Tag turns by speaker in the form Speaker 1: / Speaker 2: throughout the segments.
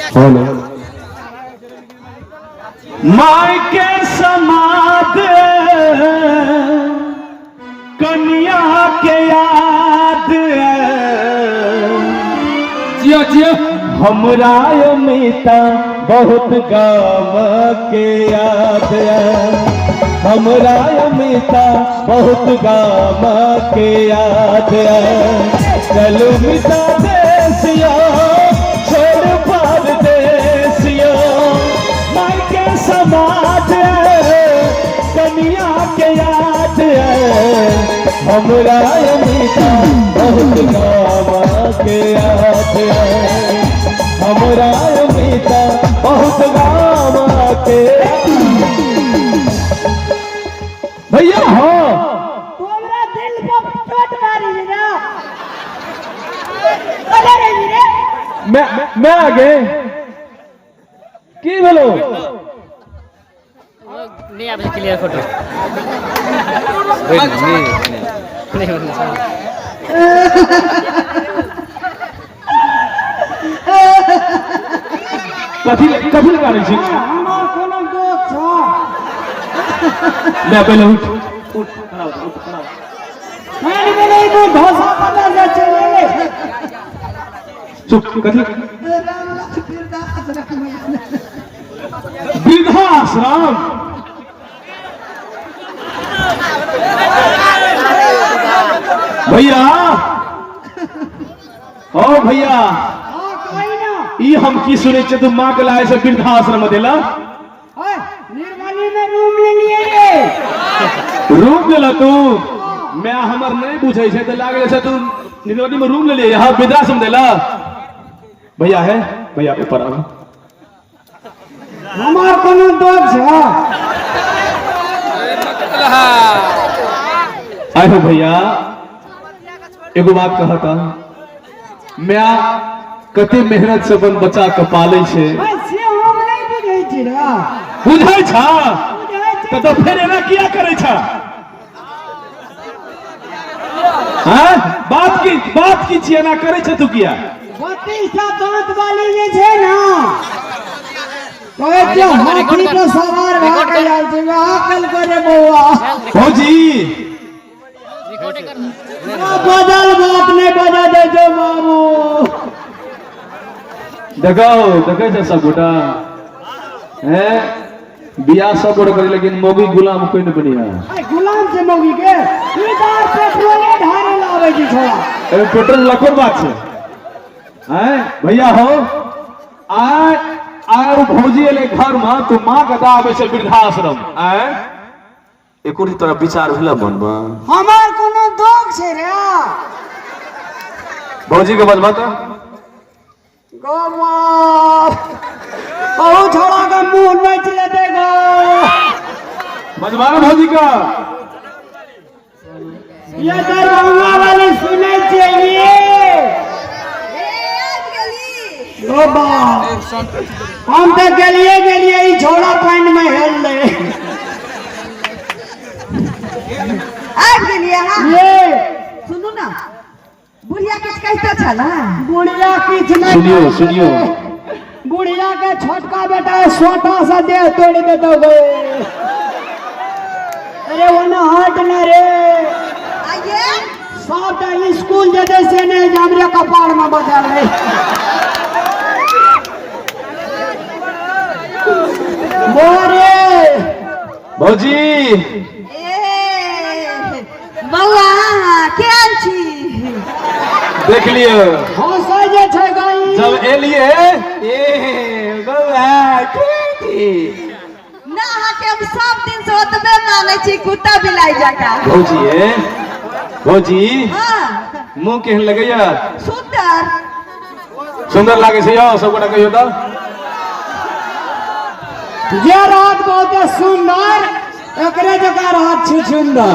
Speaker 1: Hello माय के समाद कनिया के याद
Speaker 2: जियो जियो।
Speaker 1: हमरा अमिता बहुत गाम के याद, हमरा अमिता बहुत गाम के याद। चलू मिता देसिया छोड़ परदेसिया, माय के समाज कनिया के याद, हमरा अमिता बहुत गाम के याद, हमरा अमिता बहुत गाम के। भैया हो
Speaker 3: तू हमरा दिल पर चोट मारी रे, अरे रे रे।
Speaker 1: मैं आगे की भेलो?
Speaker 4: नहीं आबै छै क्लियर फोटो नहीं बनै छै।
Speaker 1: कथी कथी लगा रही छी?
Speaker 3: हमर कोनो दोष छौ?
Speaker 1: ले पहले उठ उठ, खड़ा हो, उठ खड़ा हो।
Speaker 3: मान गेलै तू धोसा पता से चलि गेलै।
Speaker 1: चुप। कथी वृद्धाश्रम? भैया ओ भैया।
Speaker 3: हँ, कही ना।
Speaker 1: ई हम की सुनै छियै, तू माँ के लाए से वृद्धाश्रम देला?
Speaker 3: ओए, निर्मली में रूम ले लिए रे।
Speaker 1: रूम लेला तू? मैं हमर नहीं बुझै छै तऽ लागै छै तू निर्मली में रूम ले लिए। यहाँ वृद्धाश्रम देला। भैया है, भैया ऊपर आबू।
Speaker 3: हमर कोनो दोष छौ?
Speaker 1: आइ हो भैया, एगो बात कहता, मैं कते मेहनत से अपन बच्चा के पालै छै।
Speaker 3: ओए, से हम नहि बुझै छी रे।
Speaker 1: बुझै छ?
Speaker 3: बुझै छी।
Speaker 1: तऽ फेर एना किया करै छ? हाँ, बात की छी, एना करै छ तू किया?
Speaker 3: 32 टा दांत वाली जे छै ना, कहै छै हाथी पर सवार भए के आयल छै, वएह केलकै रे बौआ।
Speaker 1: भौजी।
Speaker 3: बदल बात नहि बजा दै छै बाबू।
Speaker 1: देखो, देखै छ सब गोटा हैं, बियाह सब गोटा करी लेकिन मौगी गुलाम कोई नहीं बनिया।
Speaker 3: अरे गुलाम छै मौगी के, ई दार पेट्रोले ढारे लाबै छै छोड़ा।
Speaker 1: ए पेट्रोल लखो बात छै हैं। भैया हो, आय आय भौजी एले घर में, तू माँ के दा आबै छै वृद्धाश्रम। आय एको तोरा विचार भेल मन में?
Speaker 3: हमर कोनो दोष छै रे?
Speaker 1: भौजी के बजबा तऽ।
Speaker 3: गो बाप, बहु छोड़ा के मुंह नोच लेते गो।
Speaker 1: बजबा ना भौजी का।
Speaker 3: ये दरभंगा वाली सुनै छियै ये? गो बाप, हम तऽ गेलिए गेलिए, ई छोड़ा पानि में हेल ले।
Speaker 5: आबि गेलियै अहाँ?
Speaker 3: ये।
Speaker 5: सुनू ना, बुढ़िया किछु कहिते छल?
Speaker 3: बुढ़िया किछु नहि
Speaker 1: सुनियो,
Speaker 3: कहै
Speaker 1: सुनियो।
Speaker 3: छलै। बुढ़िया के छोटका बेटा सोटा से देह तोड़ देतो गे। अरे वो ना हट ना रे।
Speaker 5: आइए।
Speaker 3: सबटा स्कूल जेतै से नहि जे हमरे कपार में बचल रहे बोरे।
Speaker 1: भौजी।
Speaker 5: ए बौआ, केहन छी?
Speaker 1: देख लियो।
Speaker 3: हंसै जे छै गई।
Speaker 1: जब एलिए, ए बौआ के छी?
Speaker 5: ना, अहाँके हम सब दिन से ओतबे मानै छी, कुत्ता बिलाइ जकाँ।
Speaker 1: भौजी, ए भौजी।
Speaker 5: हाँ।
Speaker 1: मुँह केहन लगैया?
Speaker 5: सुंदर।
Speaker 1: सुंदर लागै छै यौ? सब गोटा कहियौ तऽ।
Speaker 3: जे रात बहुते सुंदर, एकरे जकाँ रात छी सुंदर।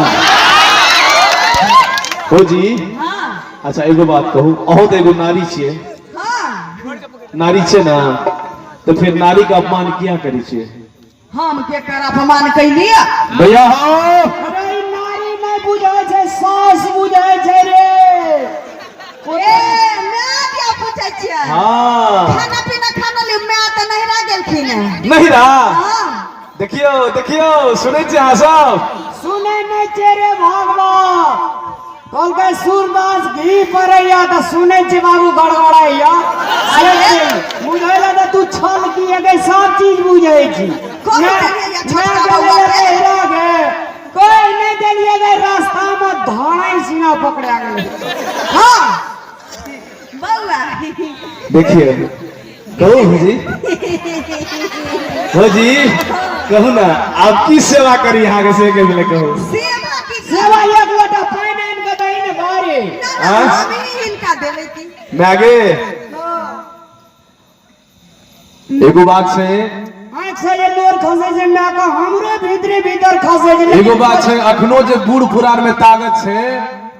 Speaker 1: भौजी।
Speaker 5: हाँ।
Speaker 1: अच्छा, एगो बात कहू, अहूँ तऽ एगो नारी छियै।
Speaker 5: हाँ।
Speaker 1: नारी छियै ना, तऽ फेर नारी के अपमान किया करै छियै?
Speaker 5: हम केकर अपमान कैलियै?
Speaker 1: भैया हो।
Speaker 3: अरे ई नारी नहि बुझै छै, सास बुझै छै रे।
Speaker 5: ए, मैं क्या पूछै छियै?
Speaker 1: हाँ।
Speaker 5: खाना पीना खाना ली? मैं।
Speaker 1: नहिरा।
Speaker 5: हाँ।
Speaker 1: देखियौ देखियौ, सुनै छी अहाँ सब?
Speaker 3: सुनै नहि छै रे भगवा, कहलकै सूरदास घी पड़ैया तऽ सुनै छी बाबू गड़गड़ैया। बुझै लए तऽ तू छल की गे, सब चीज बुझै छी।
Speaker 5: कोन देलियै छोटका बौआ के?
Speaker 3: गे कोई नहि देलियै गे, रास्ता मे धाई सीना पकड़ा गेलै।
Speaker 5: हाँ बौआ।
Speaker 1: देखिए, कहू भौजी, भौजी कहू ना, आप की सेवा करी यहाँ के से के मिले कहू।
Speaker 5: सेवा की?
Speaker 3: सेवा एक लोटा पानि आनि कऽ दही ने बारी।
Speaker 5: ना, ना,
Speaker 1: हाँ?
Speaker 5: हम ही हिनका देबै की।
Speaker 1: मैगे, एगो बात छै।
Speaker 3: आँखि से जे लोर खसै छै माय के, हमरो भीतरे भीतर खसै छै।
Speaker 1: एगो बात छै, अखनो जे बूढ़ पुरान में ताकत छै,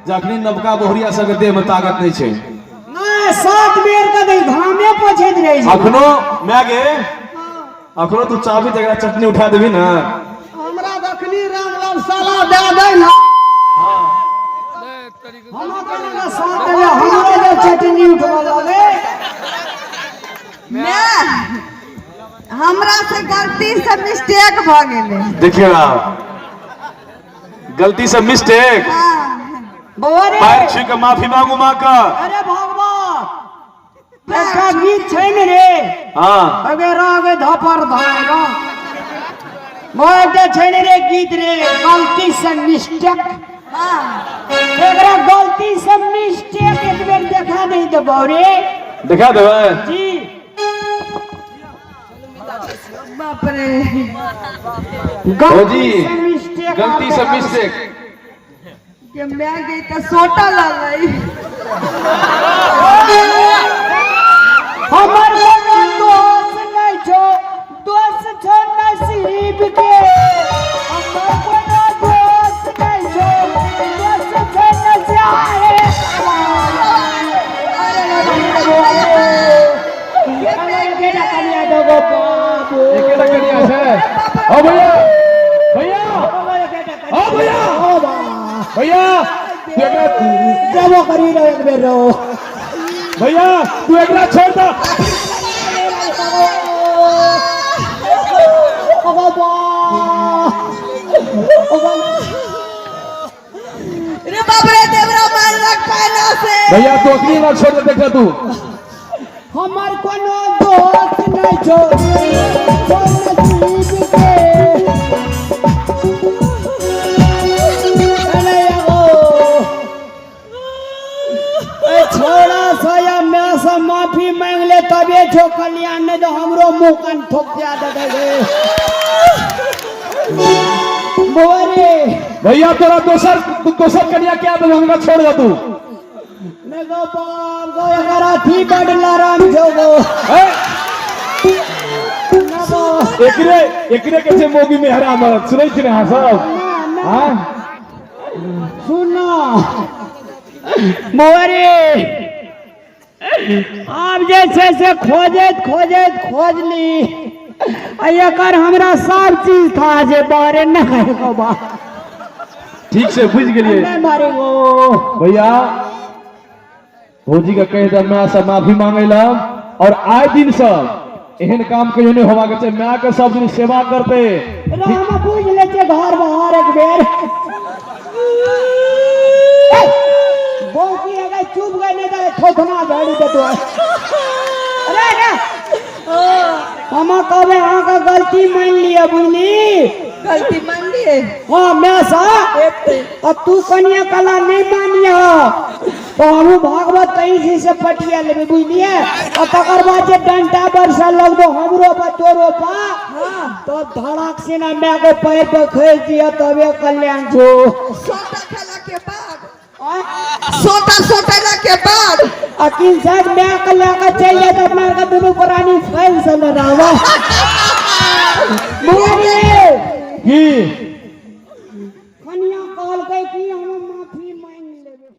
Speaker 1: जखनी नवका बहुरिया सबके देह में ताकत नहीं छै।
Speaker 3: नहि, 7 बेर के दही घामे पोछैत रहै छै।
Speaker 1: अखनो मैगे, अखनो तू चाहबी तऽ एकरा चटनी उठा देबी ना।
Speaker 3: हमरा जखनी रामलाल साला दए दै ना, हम केना साथ देबै, हमरो जे चटनी उठबऽ लगै।
Speaker 5: मैं हमरा से गलती से मिस्टेक भऽ गेलै।
Speaker 1: देखिए ना, गलती से मिस्टेक।
Speaker 5: हाँ।
Speaker 3: बौआ रे,
Speaker 1: पैर छू के माफी मांगू माँ का।
Speaker 3: अरे भगवान, एकटा गीत छै ने रे।
Speaker 1: हाँ।
Speaker 3: अगे रागे धपर धाएगा, बौआ एकटा छै ने रे गीत रे, गलती से मिस्टेक।
Speaker 5: हाँ।
Speaker 3: एकरा गलती से मिस्टेक एक बेर देखा नहीं देबौ रे।
Speaker 1: देखा देबै?
Speaker 3: जी।
Speaker 5: बाप रे।
Speaker 1: भौजी,
Speaker 3: गलती से मिस्टेक।
Speaker 1: गलती से मिस्टेक।
Speaker 5: के मैं गई तऽ सोटा ललै।
Speaker 3: हमर कोनो दोष नहि छौ, दोष छौ नसीब के। हमर कोनो दोष नहि छौ, दोष छौ नसीब। अरे अरे बेटा कनिया देबो बाबू।
Speaker 1: एकेटा कनिया छै। ओ भैया, भैया, ओ भैया, भैया, तू एकरा
Speaker 3: जबो करी रहो एक बेर रहो।
Speaker 1: भैया, तू एकरा छोड़ दे।
Speaker 3: ओ बाबा, ओ बाबा।
Speaker 5: रे बाप रे, देवरा मारलक पैना से।
Speaker 1: भैया, तू अखनी ना छोड़ दे, देखा तू।
Speaker 3: हमर कोनो दोष नहि छौ, छौ नसीब के। अरे एगो ए छोड़ा सा या मैं से माफी मांग ले तबे छो कल्याण, नहीं तो हमरो मुंह कान ठोक दिया दे दे बौआ रे।
Speaker 1: भैया, तोरा दोसर दोसर कनिया क्या देबो, हमरा छोड़ दे तू।
Speaker 3: नहीं गो बाप गो, एकर अथी बड लरम छौ गो।
Speaker 1: ए,
Speaker 3: ना गो।
Speaker 1: एकरे एकरे के छै मोगी मेहरा मरद, सुनै छी ने अहाँ सब?
Speaker 3: ना ना।
Speaker 1: हाँ।
Speaker 3: सुनो बौआ रे, आब जे छै से खोजैत खोजैत खोजली आ एकर हमरा सब चीज था जे बारे नहि गो बा।
Speaker 1: ठीक से बुझि गेलियै।
Speaker 3: नहि मारे गो।
Speaker 1: भैया, भौजी के कहि दे माय से माफी मांगे ला, और आए दिन सब एहन काम कहियो नहीं होबाक छै, माय के सब दिन सेवा करते।
Speaker 3: रे हम बुझि लै छियै घर बाहर एक बेर। बौकी अगर चुप गए नहीं तो थोथना झाड़ी दे तो। अरे रे, हम कहबै अहाँके गलती मान लिअ, बुझली?
Speaker 5: गलती मान लिए।
Speaker 3: हाँ, मैं सा और तू कनिया कला नहीं मानिय तो हमहूँ भागवत कहीं से पटिया लेबै, बुझलियै? और तकर बाद जे डंटा बरसा लगबो हमरो पर तोरो पा, तो धड़क से ना my के पैर पर खसि दिअ तबे कल्याण छौ।
Speaker 5: सोटा खेला के बाद, सोटा सोटेला के बाद।
Speaker 3: अकील साहब, my के लए के चलि जाए तऽ अपना आरके दुनू प्राणी फैल से न रहबा। बुझलियै?
Speaker 1: की?